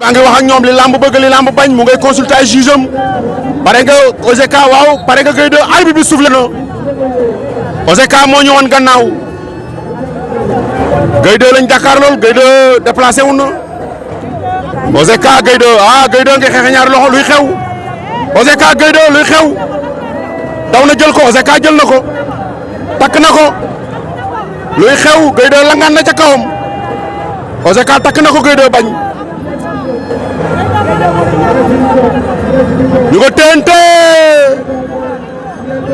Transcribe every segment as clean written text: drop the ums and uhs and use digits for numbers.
maa ngi wax ak ñoom li lamb bëgg li lamb bañ mu ngay consulter ay juge am pare nga OZK waaw pare nga Gueye 2 arbitre bi soufflé na OZK moo ñëwoon gannaaw Gueye 2 lañ Dakar lool Gueye 2 déplacé wu na OZK Gueye 2 Gueye 2 nga xeex ñaar loxo luy xew OZK Gueye 2 luy xew daw na jël ko OZK jël na ko takk na ko luy xew Gueye 2 langaan na ca kawam OZK takk na ko Gueye 2 bañ ñu ko téente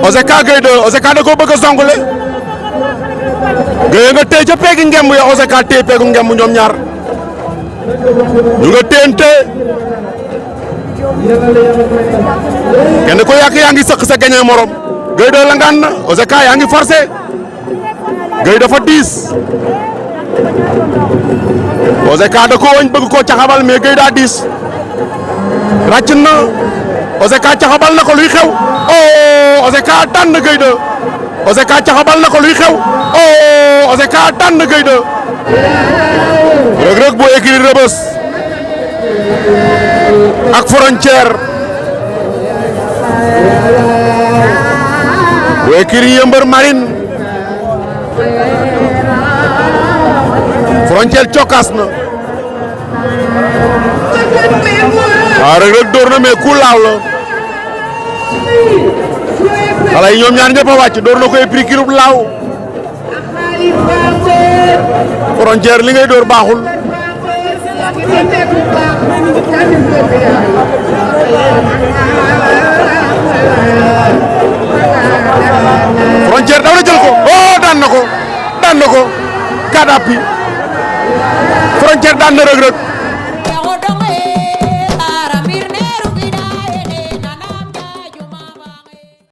OZK Gueye 2 OZK da koo bëgg a songule Gueye nga téye ca peegi ngemb ya OZK téye peegu ngemb ñoom ñaar ñu nga téente kenn ko yàq yaa ngi sëq sa gañe morom Gueye 2 langaan na OZK yaa ngi forcé Gueye dafa diis OZK da ko woñ bëgg koo caxabal mais Gueye daa diis ràcc na OZK caxabal na ko luy xew OZK tànn Gueye 2 OZK caxabal na ko luy xew OZK tànn Gueye 2 Reug Reug bu écurie Rebeuss ak Frontière bu écurie Yeumbeul Marine Frontière cokkaas na Reug Reug door na mais ku laaw la xale yi ñoom ñaar ñëpp a wàcc door na ko épris kirub laaw Frontière li ngay door baaxul Frontière daw na jël ko daan na ko kadapi Frontière daan na Reug Reug